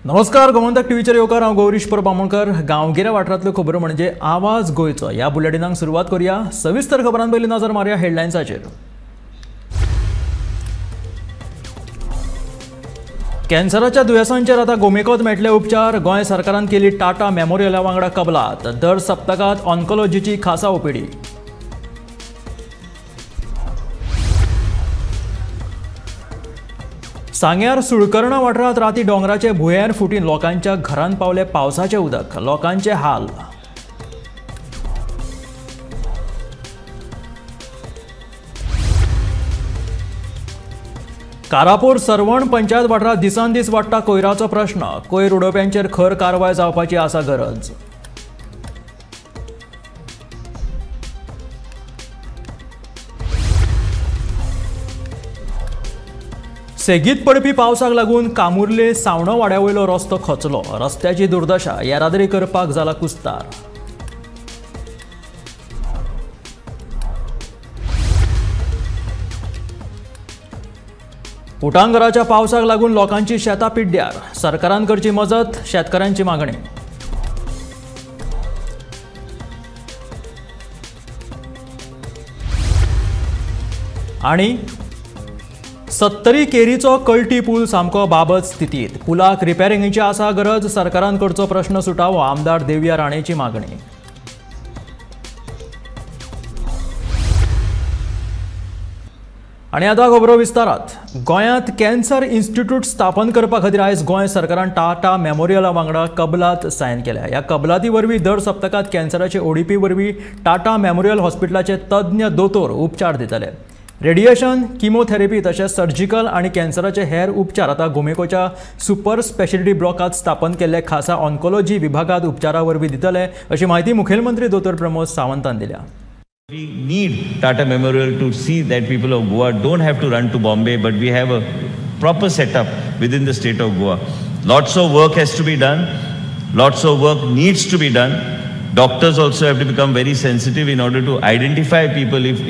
नमस्कार, गोमंतक टीव्हीचेर येवकार. हांव गौरीश परब आमोणकर. गांवगिऱ्या वाठारांतल्यो खबरो म्हणजे आवाज गोंयचो. ह्या बुलेटिनाक सुरवात करूया. सविस्तर खबरां पयलीं नजर मारया हेडलायन्साचेर. कॅन्सराच्या दुयेंसांचेर आतां गोमेकॉत मेळटले उपचार. गोंय सरकारान केली टाटा मेमोरियला वांगडा कबलात. दर सप्तकांत ऑन्कोलॉजीची खासा ओपीडी. सांग्यार सुळकर्णा वाठारांत राती दोंगराचे भुंयेर फुटीन लोकांच्या घरांत पावले पावसाचें उदक. लोकांचे हाल. कारापूर सर्वण पंचायत वाठारांत दिसान दीस वाडटा कोयराचो प्रश्न. कोयर उडोवप्यांचेर खर कारवाय जावपाची आसा गरज. सेगीत पडपी पावसाक लागून कामुर्ले सावणो वाड्या वयलो रस्तो खचलो. रस्त्याची दुर्दशा, येरादारी करपाक जाला कुस्तार. उटांगराच्या पावसाक लागून लोकांची शेतां पिड्ड्यार. सरकारान करची मजत, शेतकऱ्यांची मागणी. आनी सत्तरी केरीचो कल्टी पूल सामको बाबत स्थितीत. पुलाक रिपेरिंगेची आसा गरज. सरकारान करचो प्रश्न सुटावो, आमदार देविया राणेची मागणी. आनी आतां खबरो विस्तारात. गोंयांत कॅन्सर इन्स्टिट्यूट स्थापन करपा खातीर आयज गोंय सरकारान टाटा मेमोरियला वांगडा कबलात सायन केल्या. ह्या कबलाती वरवीं दर सप्तकांत कॅन्सराचे ओडीपी वरवीं टाटा मेमोरियल हॉस्पिटलाचे तज्ञ दोतोर उपचार दितले. रेडिएशन, किमोथेरपी तशेंच सर्जिकल आनी कॅन्सराचे हेर उपचार आतां गोमेकोच्या सुपर स्पेशलिटी ब्लॉकांत स्थापन केल्ले खासा ऑन्कोलॉजी विभागांत उपचारा वरवीं दितले, अशी म्हायती मुखेलमंत्री दोतोर प्रमोद सावंतान दिल्या. We need Tata Memorial to see that people of Goa don't have to run to Bombay, but we have a proper setup within the state of Goa. Lots of work has to be done. Lots of work needs to be done. Doctors also have to become very sensitive in order to identify people if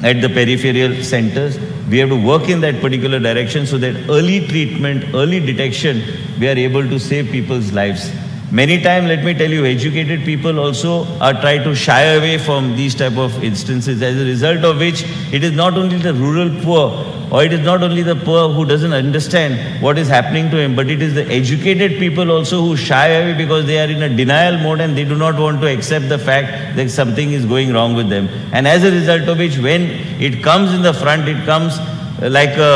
at the peripheral centers. We have to work in that particular direction so that early treatment, early detection, we are able to save people's lives. Many times, let me tell you, educated people also are try to shy away from these type of instances, as a result of which it is not only the rural poor or it is not only the poor who doesn't understand what is happening to him, but it is the educated people also who shy away because they are in a denial mode and they do not want to accept the fact that something is going wrong with them. And as a result of which, when it comes in the front, it comes like a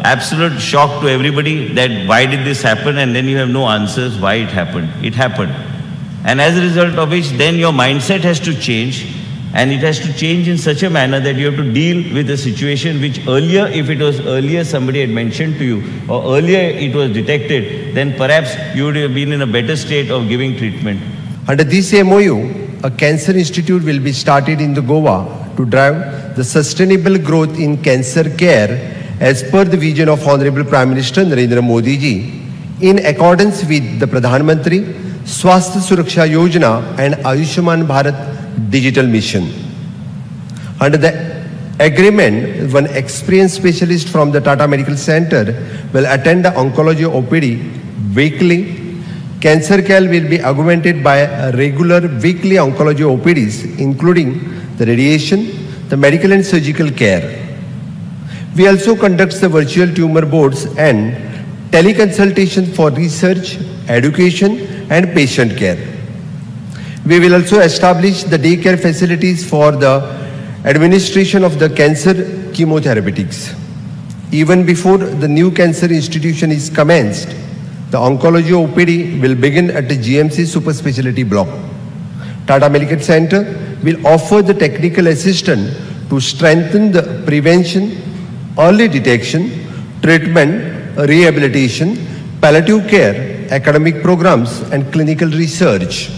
absolute shock to everybody that why did this happen, and then you have no answers why it happened. It happened. And as a result of which, then your mindset has to change, and it has to change in such a manner that you have to deal with a situation which earlier, if it was earlier somebody had mentioned to you or earlier it was detected, then perhaps you would have been in a better state of giving treatment. Under this MOU, a cancer institute will be started in the Goa to drive the sustainable growth in cancer care as per the vision of Honorable Prime Minister Narendra Modi ji, in accordance with the Pradhan Mantri Swasthya Suraksha Yojana and Ayushman Bharat Digital Mission. Under the agreement, one experienced specialist from the Tata Medical Center will attend the oncology OPD weekly. Cancer care will be augmented by regular weekly oncology OPDs, including the radiation, the medical and surgical care. We also conduct the virtual tumor boards and teleconsultation for research, education and patient care. We will also establish the daycare facilities for the administration of the cancer chemotherapeutics. Even before the new cancer institution is commenced, the oncology OPD will begin at the GMC Super Specialty Block. Tata Medical Center will offer the technical assistance to strengthen the prevention, early detection, treatment, rehabilitation, palliative care, academic programs and clinical research.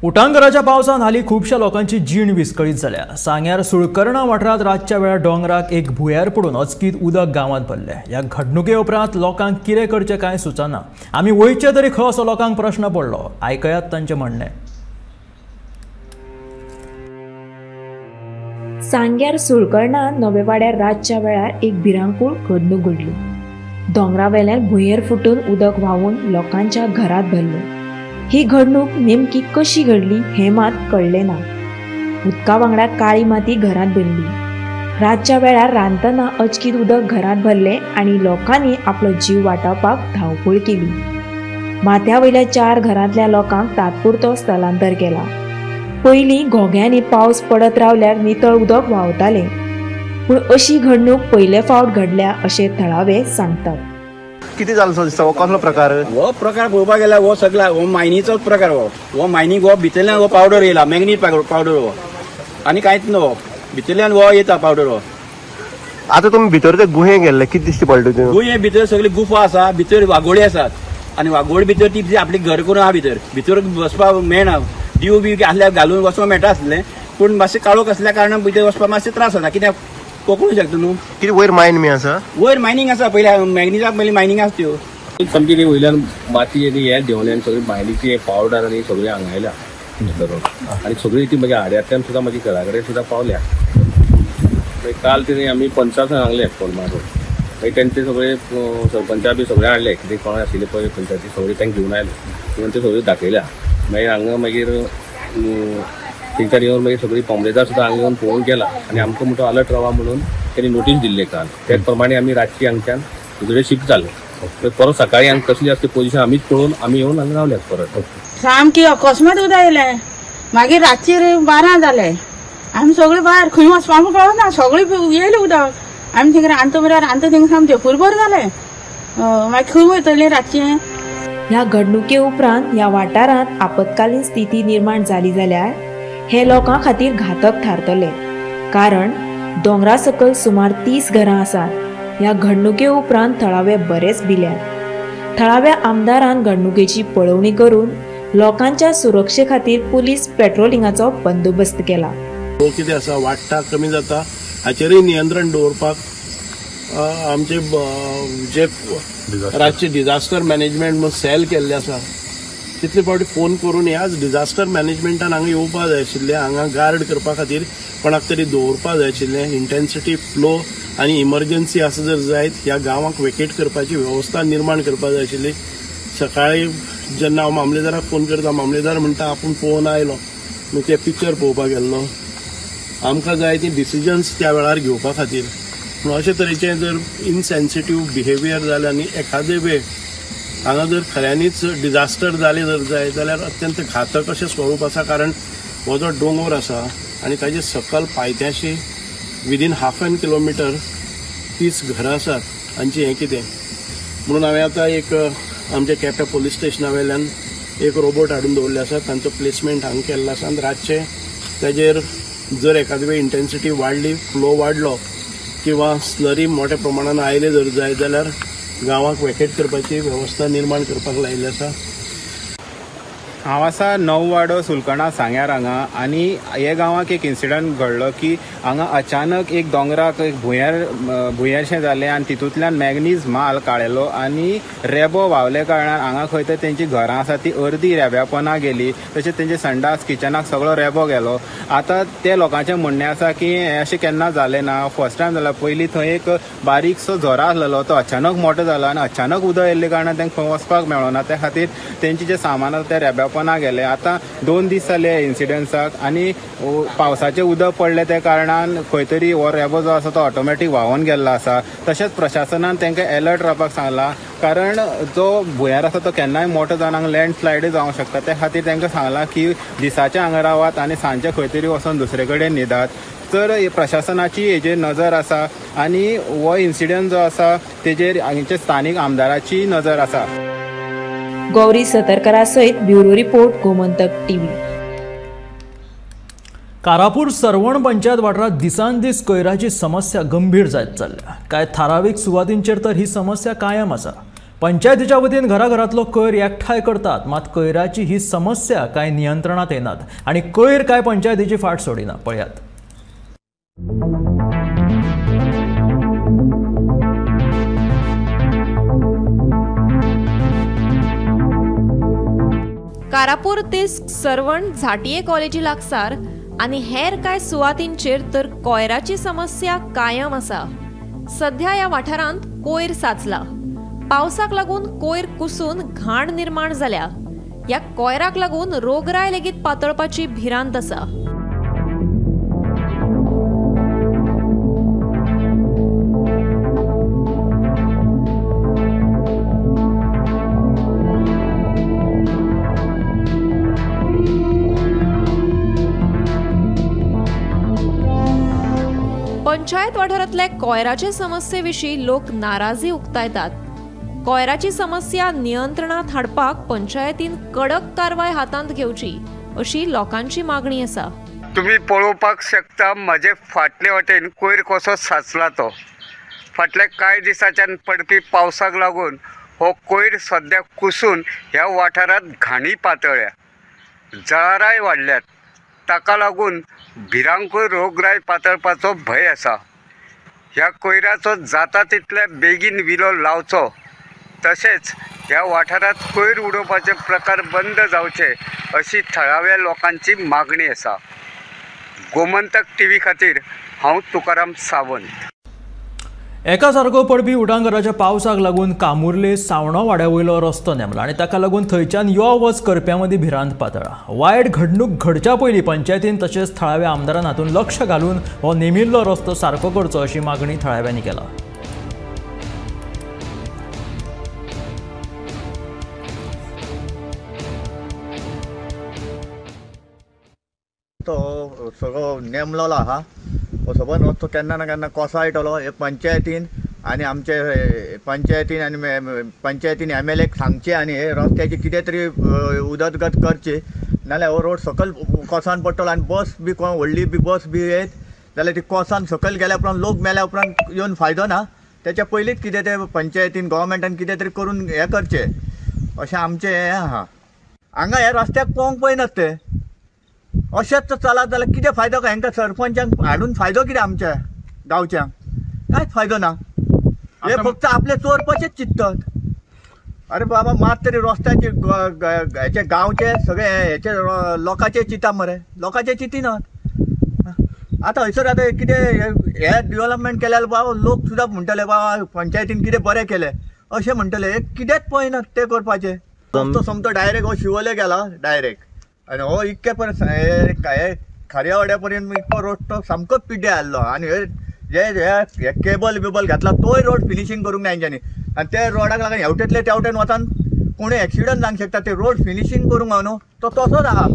उटांगराच्या पावसान हालीं खुबश्या लोकांची जीण विस्कळीत जाल्या. सांग्यार सुळकर्णा वाठारांत रातच्या वेळार दोंगराक एक भुंयार पडून अचकीत उदक गांवांत भरलें. ह्या घडणुके उपरांत लोकांक कितें करचें कांय सुचना. आमी वयचें तरी खंय असो लोकांक प्रश्न पडलो. आयकयात तांचें म्हणणें. सांग्यार सुळकर्णा नवेवाड्यार रातच्या वेळार एक भिरांकूळ घडणूक घडली. दोंगरावेल्यान भुंयेर फुटून उदक व्हांवून लोकांच्या घरांत भरलें. ही घडणूक नेमकी कशी घडली हें मात कळ्ळें ना. उदका वांगडा काळी माती घरांत भरली. रातच्या वेळार रांदतना अचकीत उदक घरांत भरलें आनी लोकांनी आपलो जीव वाटावपाक धांवपळ केली. माथ्या वयल्या 4 घरांतल्या लोकांक तात्पुरतो स्थलांतर केला. पयलीं घोग्यांनी पावस पडत रावल्यार नितळ उदक व्हांवतालें, पूण अशी घडणूक पयले फावट घडल्या अशें थळावे सांगतात. कितें जालें दिसता? हो कसलो प्रकार? हो प्रकार पळोवपाक गेल्यार हो सगळा हो मायनीचोच प्रकार. हो हो मायनीक हो भितरल्यान हो पावडर येयला, मॅग्नीट पावडर हो, आनी कांयच न्हू. हो भितरल्यान हो येता पावडर हो. आतां तुमी भितर ते गुहे गेल्ले, कितें दिसता पडटा? गुहे भितर सगळी गुफा आसा, भितर वागोळी आसात आनी वागोळी भितर ती आपली घर करून आहा. भितर भितर बसपाक मेळना. दीव बी आसल्यार घालून वचपाक मेळटा आसलें, पूण मातशें काळोख आसल्या कारणान भितर वचपाक मातशें त्रास जाता. कित्याक कोकणू शकता न्हू. कितें वयर मायन बी आसा? वयर मायनींग आसा, पयलीं मॅग्नीजाक पयलीं मायनींग आसा त्यो. सामकी ती वयल्यान माती आनी हें देंवलें आनी सगळी मायनीची पावडर आनी सगळी हांगा आयल्या आनी सगळी ती मागीर आड्यांतल्यान सुद्दां मागीर घरा कडेन सुद्दां पावल्या. मागीर काल तिणें आमी पंचाक सांगलें फोन मारून, मागीर तेंचे सगळे सरपंचा बी सगळे हाडले, कितें कोण आशिल्ले पळय पंचायती सगळे तांकां घेवन आयले, घेवन ते सगळे दाखयल्या. मागीर हांगा मागीर थंयच्यान येवन मागीर सगळी पोमलेदार सुद्दां हांगा येवन पळोवंक गेला आनी आमकां म्हणटा अलर्ट रावा म्हणून तेणी नोटीस दिल्ली काल. त्याच प्रमाणे आमी रातची हांगच्यान दुसरे शिफ्ट जाले. परत सकाळी हांगा कसली आसता पोझिशन आमीच पळोवन आमी येवन हांगा रावल्यात परत. सामकी अकस्मात उदक येयलें, मागीर रातची 12 जाले, आमी सगळे भायर खंय वचपाक कळना, सगळे येयलें उदक. आमी थिंग रांदता म्हळ्यार रांदता थिंग सामकें फुरभर जालें. मागीर खंय वयतलीं रातचें? ह्या घडणुके उपरांत ह्या वाठारांत आपत्कालीन स्थिती निर्माण जाली जाल्यार हे लोकां खातीर घातक थारतले, कारण दोंगरा सकयल सुमार 30 घरां आसात. ह्या घडणुके उपरांत थळावे बरेच भिल्यात. थळाव्या आमदारान घडणुकेची पळोवणी करून लोकांच्या सुरक्षे खातीर पुलीस पेट्रोलिंगाचो बंदोबस्त केला. कितें आसा वाडटा कमी जाता हाचेरूय नियंत्रण दवरपाक आमचे जे रातचे डिझास्टर मॅनेजमेंट म्हूण सेल केल्ले आसा, तितले फावटी फोन करून ह्याच डिझास्टर मॅनेजमेंटान हांगा येवपा जाय आशिल्लें. हांगा गार्ड करपा खातीर कोणाक तरी दवरपा जाय आशिल्लें. इंटेन्सिटी फ्लो आनी इमर्जन्सी आसा जर जायत ह्या गांवाक वेकेट करपाची वेवस्था निर्माण करपा जाय आशिल्ली. सकाळी जेन्ना हांव मामलेदाराक फोन करता, मामलेदार म्हणटा आपूण पळोवन आयलो, न्हू ते पिक्चर पळोवपाक गेल्लो. आमकां जाय ती डिसिजन्स त्या वेळार घेवपा खातीर. पूण अशे तरेचें जर इनसेन्सिटीव बिहेवियर जालें आनी एखादे वेळ हांगा जर खऱ्यांनीच डिझास्टर जालें जर जाय जाल्यार अत्यंत घातक अशें स्वरूप आसा. कारण हो जो दोंगर आसा आनी ताजे सकल पायथ्याशी विदीन हाफ एन किलोमिटर 30 घरां आसात तांचें हें कितें म्हणून हांवें आतां एक आमच्या केपें पोलीस स्टेशना वयल्यान एक रोबोट हाडून दवरले आसा, तांचो प्लेसमेंट हांगा केल्लो आसा. आनी रातचें ताजेर जर एखादे वेळ इंटेन्सिटी वाडली, फ्लो वाडलो किंवा स्लरी मोठ्या प्रमाणान आयले जर जाय जाल्यार गांवाक वेकेट करपाची वेवस्था निर्माण करपाक लायिल्ली आसा. हांव आसा नववाडो सुलकणा सांग्यार हांगा, आनी हे गांवाक एक इन्सिडंट घडलो की हांगा अचानक एक दोंगराक एक भुंयेरशें जालें आनी तितूंतल्यान मॅगनीज माल काडलो आनी रेबो व्हांवले कारणान हांगा खंय तर तेंची घरां आसा ती अर्दी रेब्यापणां गेली, तशेंच तेंचे संडास किचनाक सगळो रेबो गेलो. आतां ते लोकांचें म्हणणें आसा की हें अशें केन्ना जालें ना, फर्स्ट टायम जालां. पयलीं थंय एक बारीकसो झरो आसलेलो, तो अचानक मोठो जालो आनी अचानक उदक येयल्ले कारणान तांकां खंय वचपाक मेळना, त्या खातीर तेंचें जें सामान आसा तें रेब्या पना गेले. आतां 2 दीस जाले इन्सिडंट्साक आनी पावसाचें उदक पडलें त्या कारणान खंय तरी हो रेबो जो आसा तो ऑटोमॅटीक व्हांवून गेल्लो आसा. तशेंच प्रशासनान तांकां एलर्ट रावपाक सांगलां, कारण जो भुंयार आसा तो केन्नाय मोठो जावन हांगा लँडस्लायडूय जावंक शकता. त्या खातीर तांकां सांगलां की दिसाचें हांगा रावात आनी सांजचें खंय तरी वचोन दुसरे कडेन न्हिदात. तर प्रशासनाची हेजेर नजर आसा आनी हो इन्सिडंट जो आसा तेजेर हांगचे स्थानीक आमदाराची नजर आसा. गौरी सतरकरा सहित bureau report, Gomantak TV. Karapur Sarvan panchayat वाठारात दिसान दीस कोयराची समस्या गंभीर जायत चल्ल्या. कांय थारावीक सुवातींचेर तर ही समस्या कायम आसा. पंचायतीच्या वतीन घराघरांतलो कोयर एकठांय करतात, मात कोयराची ही समस्या कांय नियंत्रणात येनात आनी कोयर कांय पंचायतीची फाट सोडिना. पळयात. कारापूर तिस्क सर्वण झाटिये कॉलेजी लागसार आनी हेर कांय सुवातींचेर तर कोयराची समस्या कायम आसा. सध्या ह्या वाठारांत कोयर साचला. पावसाक लागून कोयर कुसून घाण निर्माण जाल्या. ह्या कोयराक लागून रोगराय लेगीत पातळपाची भिरांत आसा. पंचायत वाठारांतले कोयराचे समस्ये विशीं लोक नाराजी उक्तायतात. कोयराची समस्या नियंत्रणात हाडपाक पंचायतीन कडक कारवाय हातांत घेवची अशी लोकांची मागणी आसा. तुम्ही पळोवपाक शकता म्हजे फाटले वाटेन कोयर कसो साचला तो. फाटल्या कांय दिसाच्यान पडपी पावसाक लागून हो कोयर सद्या कुसून ह्या वाठारांत घाणी पातळ्या, जळाराय वाडल्यात. ताका लागून भिरांकूळ रोगराय पातळपाचो भंय आसा. ह्या कोयराचो जाता तितल्या बेगीन विलो लावचो, तशेंच ह्या वाठारांत कोयर उडोवपाचे प्रकार बंद जावचे अशी थळाव्या लोकांची मागणी आसा. गोमंतक टीव्ही खातीर हांव तुकाराम सावंत. एका सारको पडपी उटांगराच्या पावसाक लागून कामुर्ले सावणो वाड्या वयलो रस्तो नेमला आनी ताका लागून थंयच्यान यो वच करप्यां मदीं भिरांत पातळा. वायट घडणूक घडच्या पयलीं पंचायतीन तशेंच थळाव्या आमदारान हातूंत लक्ष घालून हो नेमिल्लो रस्तो सारको करचो अशी मागणी थळाव्यांनी केला. तो सगळो नेमलोलो आहा, हो सबंद रस्तो केन्ना ना केन्ना कोसळटलो. हे पंचायतीन आनी आमचे पंचायतीन आनी पंचायतीन MLA सांगचे आनी हे रस्त्याची कितें तरी उदरगत करची, नाल्यार हो रोड सकयल कोसान पडटलो आनी बस बी कोण व्हडली बी बस बी येत जाल्यार ती कोसान सकयल गेल्या उपरांत लोक मेल्या उपरांत येवन फायदो ना. तेच्या पयलींच कितें तें पंचायतीन गव्हर्मेंटान कितें तरी करून हें करचें अशें आमचें हें आहा. हांगा ह्या रस्त्याक पळोवंक पळयनात ते, अशेंच चलत जाल्यार कितें फायदो काय हांकां सरपंचांक हाडून फायदो कितें आमच्या गांवच्यांक? कांयच फायदो ना. हे फक्त आपले चोरपाचेच चिंततात. अरे बाबा मात तरी रस्त्याचे हेचे गांवचे सगळे हेचे लोकांचे चिंता मरे, लोकांचे चिंतिनात. आतां हयसर आतां कितें हे डेवलपमेंट केल्यार बाबा लोक सुद्दां म्हणटले बाबा पंचायतीन कितें बरें केलें अशें म्हणटले. कितेंच पळयनात ते करपाचें. रस्तो सोमतो डायरेक्ट हो शिवोले गेला डायरेक्ट आनी हो इतके पर्यंत खारया वाड्या पर्यंत इतको रोड तो सामकोच पिड्ड्यार आसलो. आनी जे हे केबल बिबल घातला तोय रोड फिनिशींग करूंक ना हेंच्यांनी. आनी ते रोडाक लागून हेवटेंतले त्या वटेन वतान कोणूय एक्सिडंट जावंक शकता. ते रोड फिनिशींग करूंक ना न्हू, तो तसोच आहा.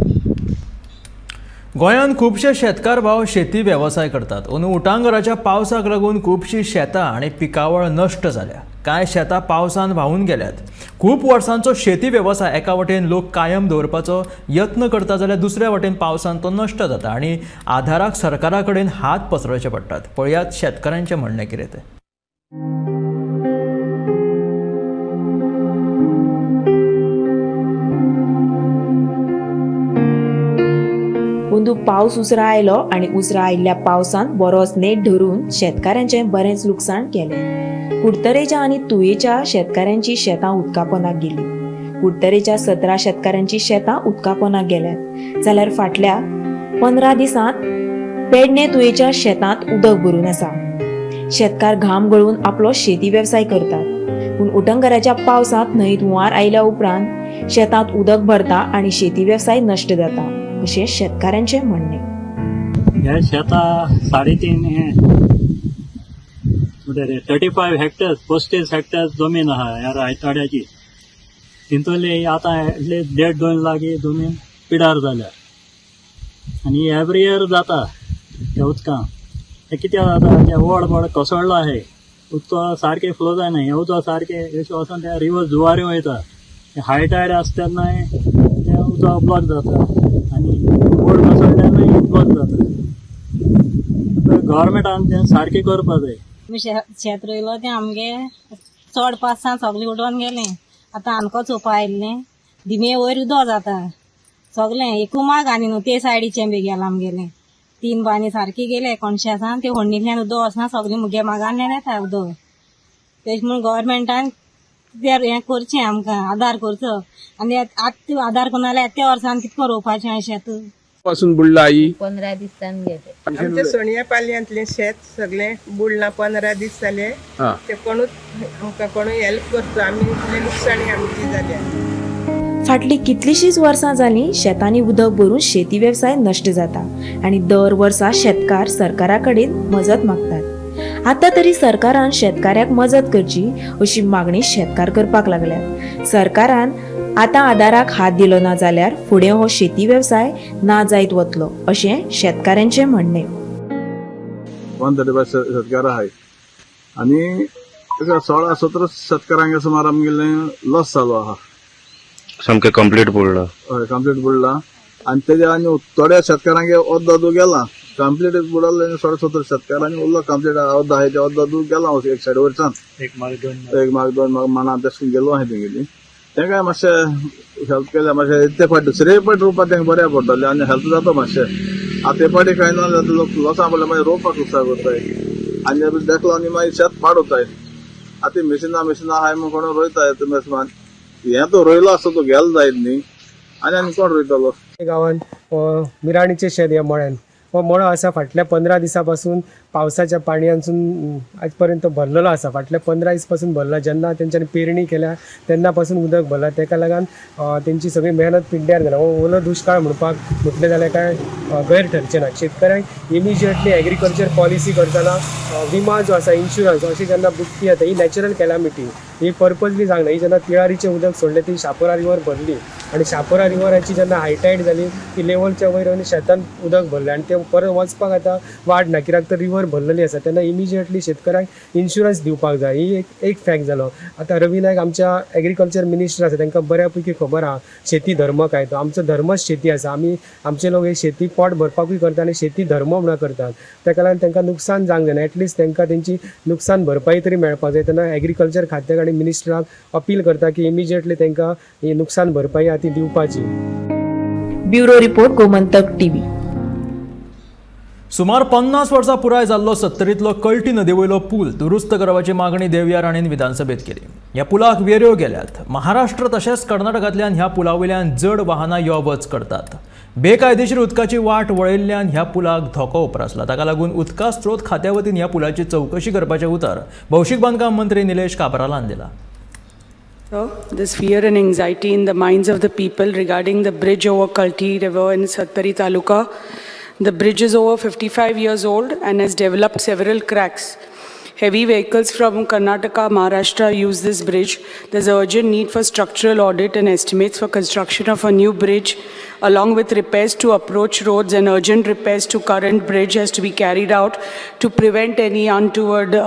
गोंयांत खुबशे शेतकार भाव शेती वेवसाय करतात. अंदू उटांगराच्या पावसाक लागून खुबशी शेतां आनी पिकावळ नश्ट जाल्या. कांय शेतां पावसान व्हांवून गेल्यात. खूब वर्सांचो शेती वेवसाय एका वटेन लोक कायम दवरपाचो यत्न करता जाल्यार दुसऱ्या वटेन पावसान तो नश्ट जाता आनी आधाराक सरकारा कडेन हात पसरचे पडटात. पळयात शेतकारांचें म्हणणें कितें तें. अंदू पावस उसरा आयलो आनी उसरा आयिल्ल्या पावसान बरोच नेट धरून शेतकारांचें बरेंच लुकसाण केलें. कुडतरेच्या आनी तुयेच्या शेतकारांची शेतां उदकापोनाक गेली. कुडतरेच्या 17 शेतकारांची शेतां उदकापोनाक गेल्यात, जाल्यार फाटल्या 15 दिसांत पेडणे तुयेच्या शेतांत उदक भरून आसा. शेतकार घाम गळून आपलो शेती वेवसाय करतात, पूण उटंगराच्या पावसांत न्हंयत हुंवार आयल्या उपरांत शेतांत उदक भरता आनी शेती वेवसाय नश्ट जाता अशें शेतकारांचें म्हणणें. हे शेतां 3.5 35 हेक्टर्स 35 हेक्टर्स जमीन आहा ह्या रायतवाड्याची. तितूंतली आतां एटलीस्ट 1.5-2 लाख ही जमीन पिडार जाल्या आनी एवरी इयर जाता त्या उदकान. हें कितें जाता, तें व्हड व्हड कोसळ्ळो आहे, उदक सारकें फ्लो जायना. हें उदक सारकें अशें वचोन त्या रिवर जुवारी वयता. हाय टायड आसता तेन्नाय तें उदक ब्लॉक जाता आनी व्हड कोसळ्ळ्यानूय ब्लॉक जाता. गव्हर्मेंटान तें सारकें करपा जाय. आमी शेत रोयलो तें आमगे चड पावसान सगळें उडोवन गेलें. आतां आमकां चोवपा आयिल्लें दिमे वयर उदक जाता सगळें एकू माग आनी न्हू ते सायडीचें बी गेलां आमगेलें. 3 बांदी सारकी गेले कोणशे आसा ते होडणींतल्यान उदक वचना, सगळें मुगे मागांतल्यान येता उदक. तेश म्हूण गव्हर्मेंटान हें करचें, आमकां आदार करचो. आनी आतां आदार करून जाल्यार त्या वर्सान कितको रोवपाचें शेत. पासून बुडला आई 15 दिसान गेले. आमच्या सोनिया पालयांतलें शेत सगळें बुडलां, 15 दीस जाले. ते कोणूच आमकां कोणूय हेल्प करचो, आमी इतले लुकसाणी आमची जाल्या. फाटलीं कितलींशींच वर्सां जालीं शेतांनी उदक भरून शेती वेवसाय नश्ट जाता आनी दर वर्सा शेतकार सरकारा कडेन मजत मागतात. आतां तरी सरकारान शेतकाऱ्याक मजत करची अशी मागणी शेतकार करपाक लागल्यात. सरकारान आतां आदाराक हात दिलो ना जाल्यार फुडें हो शेती वेवसाय ना जायत वतलो अशें शेतकाऱ्यांचें म्हणणें. 135 शेतकार आहाय आनी 16-17 शेतकारांक सुमार आमगेलें लॉस जालो आहा. सामकें कंप्लीट बुडलां. हय, कंप्लीट बुडलां आनी तेजे आनी थोड्या शेतकारांक अर्दो गेला कंप्लीट बुडले. 17.5 शेतकार आनी उरलो कंप्लीट अर्दो आहाय ते अर्दो गेला एक सायड वयरच्यान एक मार्ग दोन मार्ग माना तशें गेलो आहाय तेंगेली. तेंकां मातशें हेल्प केल्यार मातशें ते फावट दुसरे फावट रोवपाक तेंकां बऱ्याक पडटलें आनी हेल्प जाता मातशें. आतां ते फावटी कांय ना जाल्यार लोक लॉसां पडल्यार मागीर रोवपाक लुकसाण करताय आनी देखलो आनी मागीर शेत पाड वताय. आतां मिशिनां मिशिनां आहाय म्हूण कोण रोयताय मेजमान हें तो रोयलो आसता तो गेलो जायत न्ही आनी आनी कोण रोयतलो. गांवांत मिराणीचें शेत ह्या मळ्यान हो मळो आसा फाटल्या 15 दिसां पासून पावसाच्या पाणयानसून आज पर्यंत भरलेलो आसा. फाटल्या 15 दीस पासून भरला. जेन्ना तेंच्यांनी पेरणी केल्या तेन्ना पासून उदक भरला. तेका लागून तेंची सगळी मेहनत पिड्ड्यार जाल्या. हो ओलो दुश्काळ म्हणपाक म्हटलें जाल्यार कांय गैर ठरचें ना. शेतकऱ्यांक इमिजिएटली एग्रीकल्चर पॉलिसी करतना विमा जो आसा इन्शुरन्स अशी जेन्ना बुडटी जाता ही नॅचरल कॅलामिटी ही पर्पजली सांगना. ही जेन्ना तिळारीचें उदक सोडलें ती शापोरा रिवर भरली आनी शापोरा रिवराची जेन्ना हायटायड जाली ती लेवलच्या वयर आनी शेतान उदक भरलें आनी तें परत वचपाक आतां वाट ना कित्याक तर रिवर भरलेली आसा. तेन्ना इमिजिएटली शेतकऱ्यांक इन्शुरन्स दिवपाक जाय. ही एक फॅक्ट जालो. आतां रवी नायक आमच्या एग्रीकल्चर मिनिस्टर आसा, तांकां बऱ्या पैकी खबर आहा शेती धर्म काय तो. आमचो धर्मच शेती आसा. आमी आमचे लोक हे शेती पोट भरपाकूय करता आनी शेती धर्म म्हणून करतात. ताका लागून तांकां नुकसान जावंक जायना. एटलिस्ट तांकां तेंची नुकसान भरपाई तरी मेळपाक जाय. तेन्ना एग्रीकल्चर खात्याक आनी मिनिस्टराक अपील करता की इमिजिएटली तांकां ही नुकसान भरपाई आहा ती दिवपाची. Bureau report, Gomantak TV. सुमार 50 वर्सां पुराय जाल्लो सत्तरींतलो कल्टी नदी वयलो पूल दुरुस्त करपाची मागणी देवया राणेन विधानसभेत केली. ह्या पुलाक वेऱ्यो गेल्यात. महाराष्ट्र तशेंच कर्नाटकांतल्यान ह्या पुला वयल्यान जड वाहनां यो वच करतात. बेकायदेशीर उदकाची वाट वळयल्ल्यान ह्या पुलाक धोको उप्रासला. ताका लागून उदका स्रोत खात्या वतीन ह्या पुलाची चवकशी करपाचें उतर भौशीक बांदकाम मंत्री निलेश काब्रालान दिला. This fear and anxiety in the minds of the people regarding the bridge over Kalti River in Sattari Taluka. The bridge is over 55 years old and has developed several cracks. Heavy vehicles from Karnataka, Maharashtra use this bridge. There's an urgent need for structural audit and estimates for construction of a new bridge, along with repairs to approach roads and urgent repairs to current bridge has to be carried out to prevent any untoward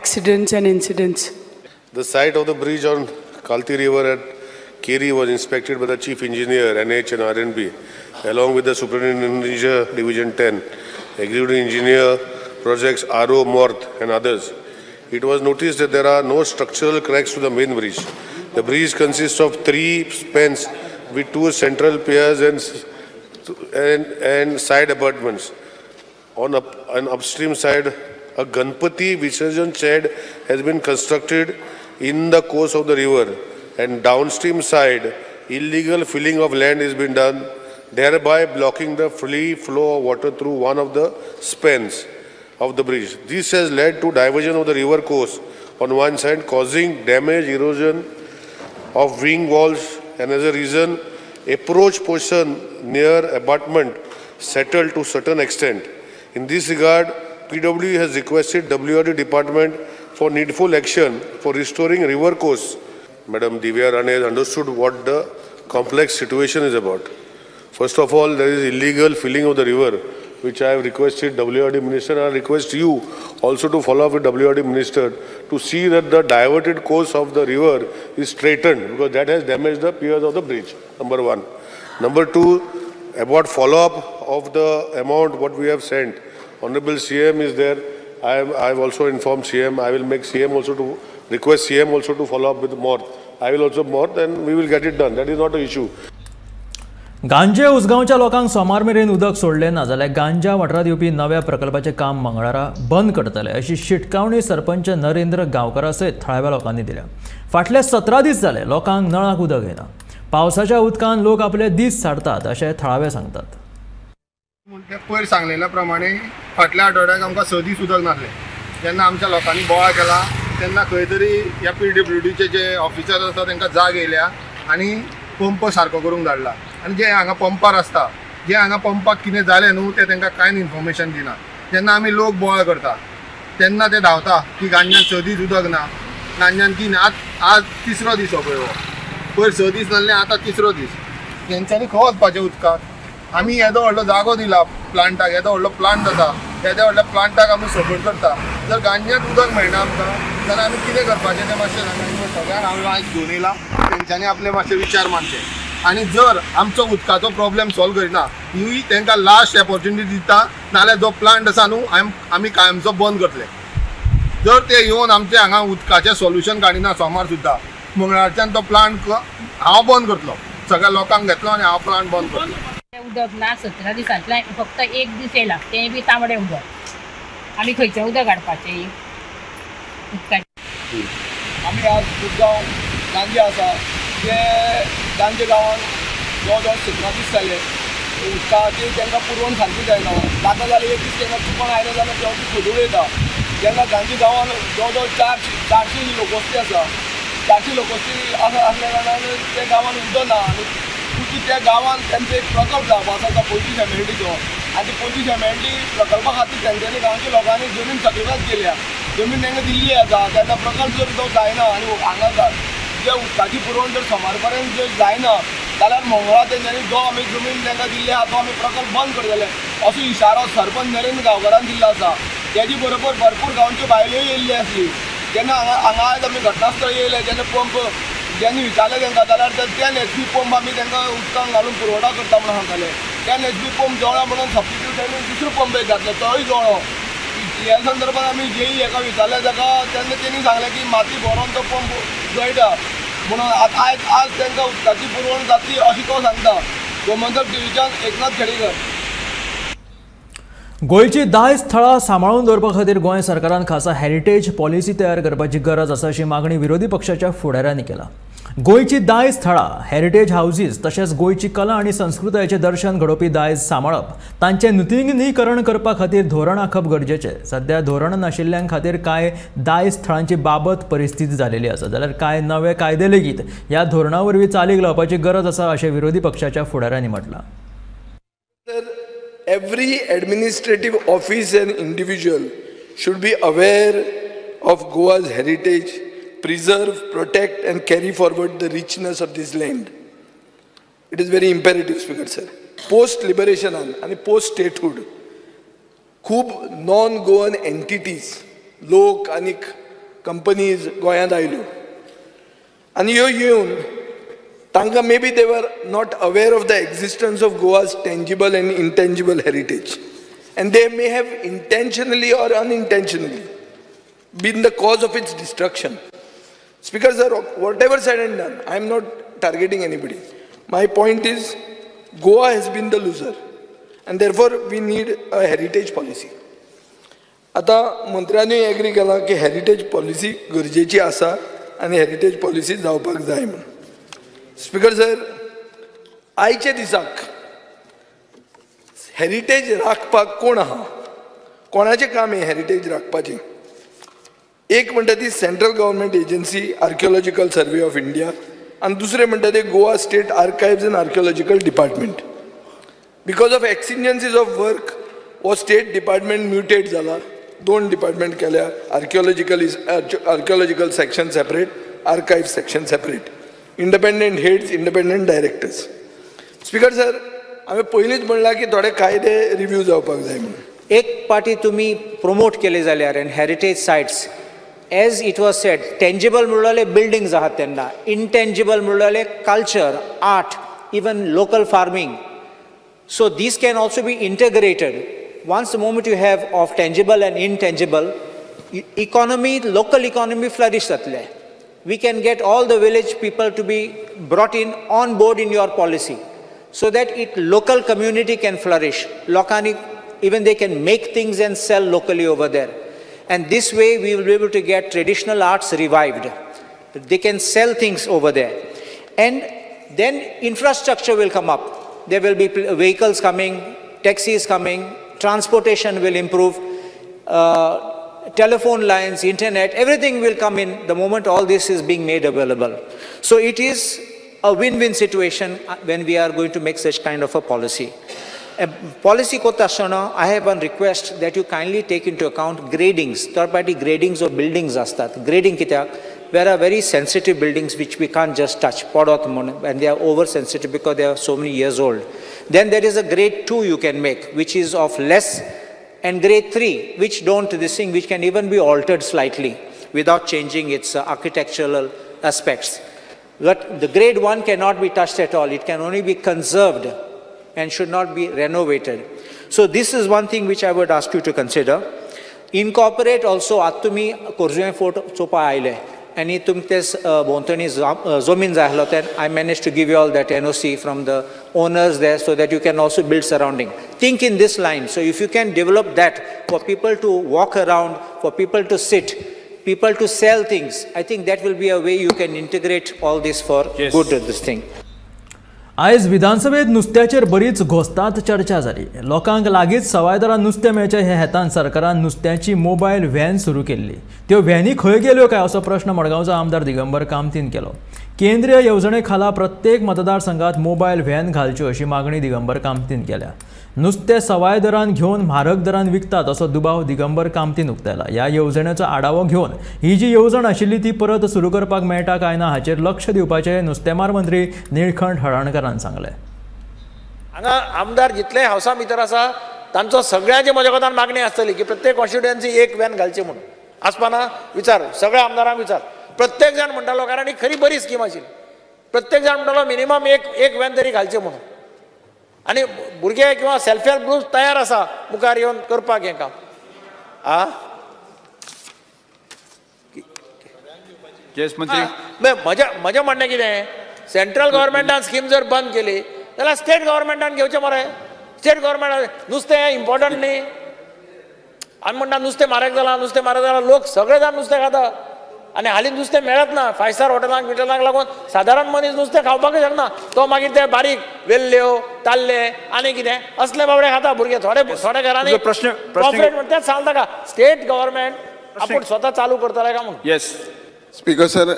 accidents and incidents. The site of the bridge on Kalti River at Keri was inspected by the Chief Engineer, NH and RNB, along with the Superintendent Engineer, Division 10, Executive Engineer, Projects RO Morth and others. It was noticed that there are no structural cracks to the main bridge. The bridge consists of 3 spans with 2 central piers and side abutments. On an upstream side, a Ganpati Visarjan shed has been constructed in the course of the river, and downstream side, illegal filling of land has been done, thereby blocking the free flow of water through one of the spans of the bridge. This has led to diversion of the river course on one side, causing damage, erosion of wing walls, and as a reason, approach portion near abutment settled to certain extent. In this regard, PW has requested WRD department for needful action for restoring river course. Madam Divya Rane has understood what the complex situation is about. First of all, there is illegal filling of the river, which I have requested WRD minister, and I request you also to follow up with WRD minister to see that the diverted course of the river is straightened, because that has damaged the piers of the bridge, number one. Number two, about follow-up of the amount what we have sent. Honorable CM is there. I have also informed CM. I will make CM also to request CM also to follow up with more. I will also more, and we will get it done. That is not an issue. गांजे उसगांवच्या लोकांक सोमार मेरेन उदक सोडलें ना जाल्यार गांजा वाठारांत येवपी नव्या प्रकल्पाचें काम मंगळारा बंद करतले अशी शिटकावणी सरपंच नरेंद्र गांवकारा सयत थळाव्या लोकांनी दिल्या. फाटले 17 दीस जाले लोकांक नळाक उदक येना. पावसाच्या उदकान लोक आपले दीस सारतात अशें थळावे सांगतात. ते पयर सांगलेल्या प्रमाणे फाटल्या आठवड्याक आमकां 6 दीस उदक नासलें. जेन्ना आमच्या लोकांनी बोवाळ केला तेन्ना खंय तरी ह्या PWDचे जे ऑफिसर आसा तांकां जाग येयल्या आनी पंप सारको करूंक धाडला. आनी जे हांगा पंपार आसता, जे हांगा पंपाक कितें जालें न्हू तें तांकां कांय इन्फॉर्मेशन दिना. जेन्ना आमी लोक बोवाळ करता तेन्ना ते धांवता की गांज्यान 6 दीस उदक ना, गांज्यान 3, आज तिसरो दीस हो पळय, हो पयर 6 दीस नासले, आतां तिसरो दीस. तेंच्यांनी खंय वचपाचें उदकाक? आमी येदो व्हडलो जागो दिला प्लांटाक, येदो व्हडलो प्लांट जाता, येद्या व्हडल्या प्लांटाक आमी सपोर्ट करता. जर गांज्यांत उदक मेळना आमकां जाल्यार आमी कितें करपाचें तें मातशें सांगा. सगळ्यांक हांव आयज घेवन येयला, तेंच्यांनी आपले मातशे विचार मांडचे आनी जर आमचो उदकाचो प्रॉब्लेम सॉल्व करिना ही तांकां लास्ट ऑपॉर्च्युनिटी दिता, नाल्यार जो प्लांट आसा न्हू आमी कायमचो बंद करतले. जर ते येवन आमचे हांगा उदकाचें सोल्युशन काडिना सोमार सुद्दां, मंगळारच्यान तो प्लांट हांव बंद करतलो, सगळ्या लोकांक घेतलो आनी हांव प्लांट बंद करतलो. उदक ना 17 दिसांतल्यान फक्त एक दीस येयला, तें बी तांबडें उदक. आमी खंयचें उदक हाडपाचें उदकाचें? आमी आज मुरगांव गांजे आसा, ते गांजे गांवांत जवळ जवळ 17 दीस जाले उदकाची तांकां पुरवण सारकी जायना. जाता जाल्यार एक दीस तांकां चुकोन आयलें जाल्यार तेवटी खोदूळ येता. तेन्ना गांजे गांवांत जवळ जवळ 400 लोकवस्ती आसा, 400 लोकवस्ती आसा आसल्या कारणान त्या गांवांत उदक ना. आनी कुशी त्या गांवांत तांचो एक प्रकल्प जावपा आसा 25 MLDचो, आनी 25 MLD प्रकल्पा खातीर तेंच्यांनी गांवच्या लोकांनी जमीन सॅक्रिफायस केल्या, जमीन तांकां दिल्ली आसा. तेन्ना प्रकल्प जर तो जायना आनी हांगा जे उदकाची पुरवण जर सोमार पर्यंत जर जायना जाल्यार मंगळार तेंच्यांनी जो आमी जमीन तांकां दिल्ली आसा तो आमी प्रकल्प बंद करतले असो इशारो सरपंच नरेंद्र गांवकारान दिल्लो आसा. तेजे बरोबर भरपूर गांवच्यो बायल्योय येयल्ल्यो आसली. जेन्ना हांगा आयज आमी घटनास्थळ येयले जेन्ना पंप जेन्ना विचारलें तांकां जाल्यार 10 HP पंप आमी तांकां उदकान घालून पुरवठा करता म्हणून सांगताले. 10 HP पंप जळ्ळो म्हणून सबस्टिट्यूट आनी दुसरो पंप एक घातलो, तोय जळ्ळो. ह्या संदर्भात आमी जेई हेका विचारलें ताका तेन्ना तेणी सांगलें की माती भरोन तो पंप जळटा म्हणून. आतां आयज आज तांकां उदकाची पुरवण जातली अशें तो सांगता. गोमंतक टिव्हीच्यान एकनाथ खेडेकर. गोंयची दायज थळां सांबाळून दवरपा खातीर गोंय सरकारान खासा हेरिटेज पॉलिसी तयार करपाची गरज आसा अशी मागणी विरोधी पक्षाच्या फुडाऱ्यांनी केला. गोंयची दायज थळां, हेरिटेज हावजीस तशेंच गोंयची कला आनी संस्कृतायेचें दर्शन घडोवपी दायज सांबाळप, तांचें नुतनीकरण करपा खातीर धोरण आंखप गरजेचें. सध्या धोरण नाशिल्ल्यां खातीर कांय दायज थळांची बाबत परिस्थिती जालेली आसा, जाल्यार कांय नवे कायदे लेगीत ह्या धोरणा वरवीं चालीक लावपाची गरज आसा अशें विरोधी पक्षाच्या फुडाऱ्यांनी म्हटलां. Every administrative office and individual should be aware of Goa's heritage, preserve, protect and carry forward the richness of this land. It is very imperative, Speaker sir. Post-liberation and post-statehood, खूब non-Goan entities, लोक आनी companies गोंयांत आयल्यो आनी ह्यो येवन तांकां maybe they were not aware of the existence of Goa's tangible and intangible heritage, and they may have intentionally or unintentionally been the cause of its destruction. Speaker sir, whatever said and done, I am not targeting anybody. My point is, Goa has been the loser, and therefore we need a heritage policy. आता मंत्र्यांनी agree केला की heritage policy गरजेची आसा आनी heritage policy जावपाक जाय म्हणून. स्पीकर सर, आयच्या दिसाक हेरिटेज राखपाक कोण आहा, कोणाचें काम हें हेरिटेज राखपाचें? एक म्हणटा ती central government agency archaeological survey of India, आनी दुसरें म्हणटा ते Goa state archives and archaeological department. Because of exigencies of work हो स्टेट डिपार्टमेंट म्युटेट जाला, दोन डिपार्टमेंट केल्या, archaeological section separate, archive section separate, independent heads, independent directors. Speaker sir, हांवें पयलींच म्हणलां की थोडे कायदे रिव्यू जावपाक जाय म्हणून. एक पार्टी तुमी प्रमोट केले जाल्यार and heritage sites, as it was said, tangible म्हणल्यार बिल्डिंग्स आहात तेन्ना, इनटेंजिबल म्हणल्यार culture, art, even local farming. So these can also be integrated. Once the moment you have of tangible and intangible, economy, local economy flourish जातले. We can get all the village people to be brought in on board in your policy, so that it local community can flourish. Lokani, even they can make things and sell locally over there. And this way we will be able to get traditional arts revived. They can sell things over there. And then infrastructure will come up. There will be vehicles coming, taxis coming, transportation will improve, telephone lines, internet, everything will come in the moment all this is being made available. So it is a win-win situation when we are going to make such kind of a policy. A policy kota asana, I have one request that you kindly take into account gradings, third party gradings of buildings astat. Grading kityak, there are very sensitive buildings which we can't just touch, podot mun, and they are oversensitive because they are so many years old. Then there is a grade 2 you can make, which is of less, and grade 3, which don't this thing, which can even be altered slightly without changing its architectural aspects. But the grade 1 cannot be touched at all. It can only be conserved and should not be renovated. So this is one thing which I would ask you to consider. Incorporate also Atumi Korzuem Fort Chopa Aile. And तुमतेच भोंवतणी जमीन जाय आसलो then I managed to give you all that NOC from the owners there so that you can also build surrounding. Think in this line. So if you can develop that for people to walk around, for people to sit, people to sell things, I think that will be a way you can integrate all this for yes. Good this thing. आयज विधानसभेत नुस्त्याचेर बरीच घोस्तांत चर्चा जाली. लोकांक लागींच सवाय दरान नुस्तें मेळचें हे हेतान सरकारान नुस्त्याची मोबायल व्हॅन सुरू केल्ली. त्यो व्हॅनी खंय गेल्यो काय असो प्रश्न मडगांवचो आमदार दिगंबर कामतीन केलो. केंद्रीय येवजणे खाला प्रत्येक मतदारसंघात मोबायल व्हॅन घालच्यो अशी मागणी दिगंबर कामतीन केल्या. नुस्तें सवाय दरान घेवन म्हारग दरान विकतात असो दुबाव दिगंबर कामतीन उक्तायला. ह्या येवजणेचो आढावो घेवन ही जी येवजण आशिल्ली ती परत सुरू करपाक मेळटा काय ना हाचेर लक्ष दिवपाचें नुस्तेमार मंत्री निळखंठ हळर्णकरान सांगलें. हांगा आमदार जितले हावसा भितर आसा तांचो सगळ्यांचे म्हज्या कोतान मागणी आसतली की प्रत्येक कॉन्स्टिट्युएन्सी एक व्हॅन घालची म्हणून. आसपाना विचार सगळ्या आमदारांक विचार, प्रत्येक जाण म्हणटालो, कारण ही खरी बरी स्कीम आशिल्ली. प्रत्येक जाण म्हणटालो मिनिमम एक व्हॅन तरी घालचें म्हणून. आनी भुरगे किंवा सेल्फ हेल्प ग्रुप तयार आसा मुखार येवन करपाक हें काम. आ म्हजें म्हणणें कितें, सेंट्रल गव्हर्मेंटान स्कीम जर बंद केली जाल्यार स्टेट गव्हर्मेंटान घेवचें मरे. स्टेट गव्हर्मेंटान नुस्तें हें इम्पॉर्टंट न्ही. आमी म्हणटा नुस्तें म्हारग जालां, नुस्तें म्हारग जालां, लोक सगळे जाण नुस्तें खाता आनी हालीं नुस्तें मेळत ना. फायव स्टार हॉटेलांक बिटेलांक लागून सादारण मनीस नुस्तें खावपाकूच शकना. तो मागीर ते बारीक वेल्ल्यो, ताल्ले आनी कितें असले बाबडे खाता भुरगे. थोडे थोडे घरांनी प्रॉफिट तेच सांगता का स्टेट गव्हर्मेंट आपूण स्वता चालू करतले काय म्हणून. येस स्पीकर सर,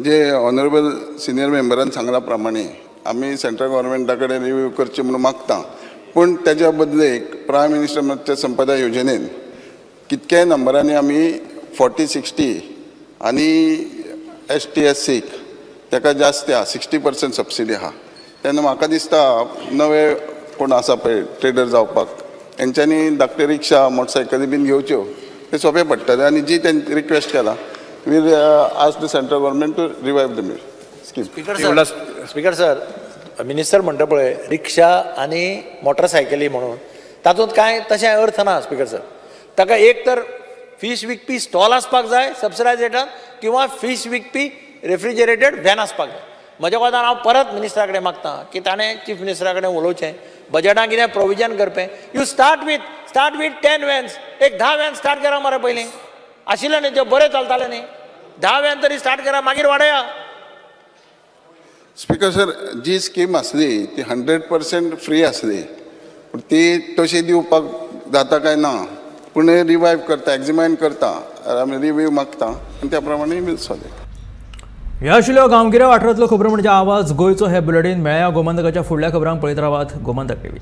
जे ऑनरेबल सिनियर मेंबरान सांगला प्रमाणे आमी सेंट्रल गव्हर्मेंटा कडेन रिव्यू करची म्हणून मागता, पूण तेज्या बदलेक प्रायम मिनिस्टर मत्स्य संपदा योजनेन कितक्याय नंबरांनी आमी 40, 60 आनी ST SC ताका जास्त आहा, 60% सबसिडी आहा. तेन्ना म्हाका दिसता नवे कोण आसा पळय ट्रेडर जावपाक तेंच्यांनी धाकटे रिक्षा मोटरसायकली बीन घेवच्यो, ते सोंपें पडटलें. आनी जी तेंची रिक्वेस्ट केला, we ask the central government to revive the scheme. Speaker sir, minister म्हणटा पळय रिक्षा आनी मोटरसायकली म्हणून, तातूंत कांय तशें अर्थ ना स्पीकर सर. ताका एक तर फीश विकपी स्टॉल आसपाक जाय सबसिडायज रेटान, किंवा फीश विकपी रेफ्रिजरेटेड व्हॅन आसपाक जाय. म्हज्या कोतान हांव परत मिनिस्टरा कडेन मागता की ताणें चीफ मिनिस्टरा कडेन उलोवचें, बजेटान कितें provision करपें. You start with 10 vans, एक 10 व्हॅन स्टार्ट करा मरे. पयलीं आशिल्लें न्ही त्यो बरें चलतालें न्ही, 10 व्हॅन तरी स्टार्ट करा मागीर वाडया. स्पीकर सर, जी स्कीम आसली ती 100% फ्री आसली, पूण ती तशी दिवपाक जाता काय ना, पूण रिवायव करता, एग्जामायन करता, आमी रिव्यू मागता आनी त्या प्रमाणे वील सॉल्व. ह्या आशिल्ल्यो गांवगिऱ्या वाठारांतल्यो खबरो म्हणजे आवाज गोंयचो. हे बुलेटीन मेळया गोमंतकाच्या फुडल्या खबरांक पळयत रावात गोमंतक टीव्ही.